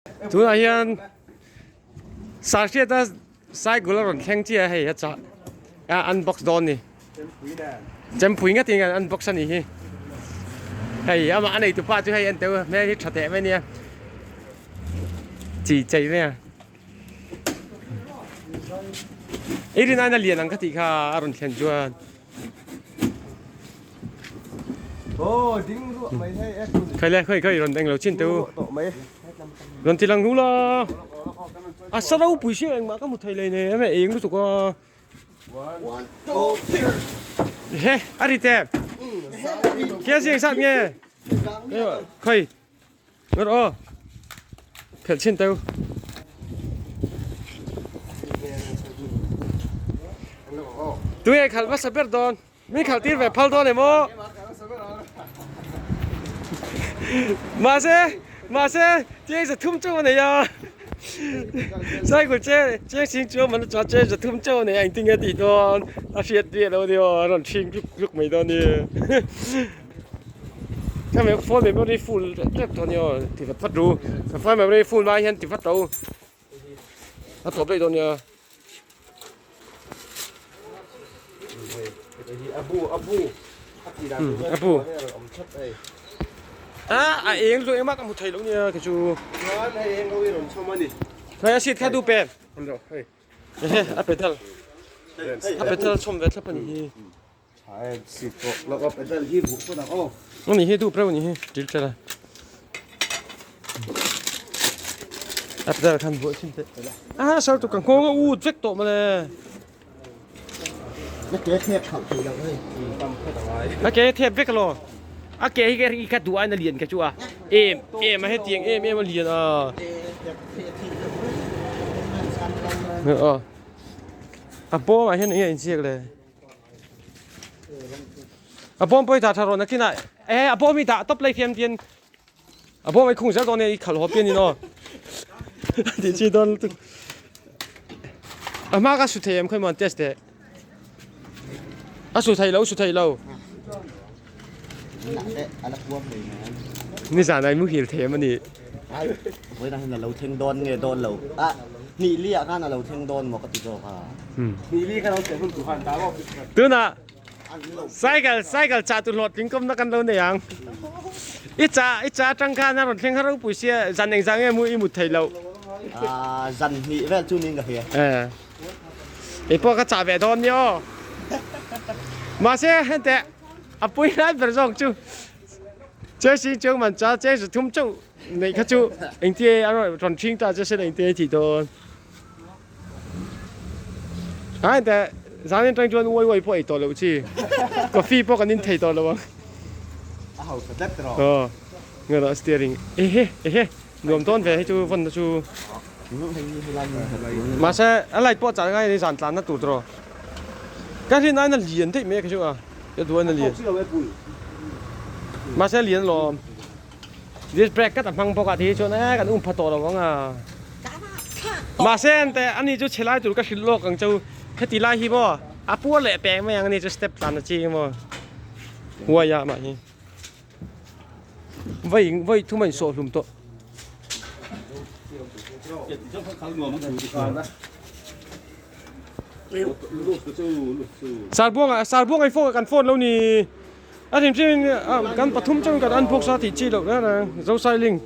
Tunah hian Sarhriata cycle a rawn thleng chiah a hei a chah a unbox dawn ni chempui ngat in an unbox a nih hi hei amah a neitu pa chu hei en teuh hmel hi tha teh mai ania chi chei mai a i rin aina lian ang ka tih kha a rawn thlen chuan. Khai le khoi khoi rawn eng lo chin teh u rawn ti lang hnu la a sa ropui sia engmah ka hmu thei lei nei em eng lutuk a he a ri tep kia zing sat nge khoi Ngawt aw. Phelh chin teu. Tu nge khalh hmasa ber dawn? Min khalh tir ve phal dawn em aw? Mahse, mahse, chiang za thum chauh a nei a. Cycle che chiang sing chuan man chuan chiang za thum chauh a nei a, engtin nge tih dawn? A hriat biak lo a ni aw, a rawn hring tluk tluk mai dawn a ni. Ka me phone memory full tep tep tawh a nia aw ti vat vat ru ka phone memory full lai hian ti vat lo a tawp daih dawn nia. A bu a a eng chu engmah ka hmu thei lo nia kei chu hei a seat kha duh pek a pedal a pedal chhawm ve thlap a nih hi. Ani hi duh preuh ni hi ṭil ṭel a a pedal khan buai thin teh a sir tu ka nghawng a ut vek tawh mawle a ke thep khalh thei lo hei a ke thep vek alo a ke hi ka ka duh ain a lian ka chu a em em a hetiang em em a lian a a bawm ah hian enge inziak le A bawm pawh hi dah tha rawh nakinah e a bawm hi dah tawp lai hian tian a bawm hi khung zel dawn nia i khalh haw pian in aw tih chi dawn lutuk a hma ka su thei em khawi maw an test teh a su thei lo su thei lo nizan ah i muhil thei em ani Vawiin ah hian a lo thleng dawn nge dawn lo a hnih li ah khan a lo thleng dawn maw ka ti zawk a. Tunah cycle cycle chah tu hlawhtling kawmna kan lo nei ang. I chah i chah atang khan a rawn thleng har ropui sia zan engzah nge mu i mut thei loh. Zan hnih vel chu niin ka hria. Kei pawh ka chah ve dawn nia aw. Mahse henteh a pui lai ber zawk chu Chelsea chuang man cha Chelsea thum chauh neih kha chu engtia a rawn ṭhing ta che sen engtia tih dawn. A hente zanin ṭang chuan uai uai pawh ei tawh loh chi. Coffee pawh kan in thei tawh lo ang. A hausa tlat rawh. Aw ngawrh steering ehe ehe nuam dawn ve hei chu vawn na chu. Mahse a light pawh chah ngai a ni zan tlan na tur tawh. Ka rin aiin a lian daih mai a ka hriat a, ka duh aiin a lian. Mahse a lian alawm. Disc brake ka ta hmang bawk a ti hi chuan e kan um pha tawh lo ang a. Mahse ente ani chu chhe lai tur ka hrilh lawk ang cheu. Heti lai hi maw a puar leh peng mai ang ani chu step tlan a ching maw. Huai ah mah hi. Vai vai thum a insawh hlum tawh. Sarbuanga Sarbuanga i phone kan phone lo ni a hrim hrim in kan pathum chang kan unbox a tih chi loh reng reng Zosailing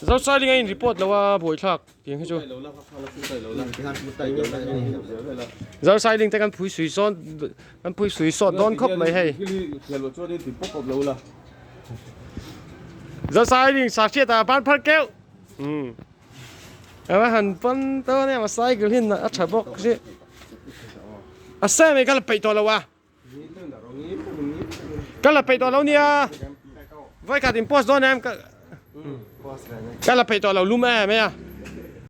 Zosailing a in report lo a buaithlak tiang hi chu Zosailing te kan phui sui sawn kan phui sui sawt dawn khawp mai hei Zosailing sahriat ah ban phar keuh umm. Ava han pan dawn em a cycle hi a tha bawk si a sem hi ka la peih tawh lo a ka la peih tawh lo nia vawikhat in post dawn em ka la peih tawh lo lum em mai a.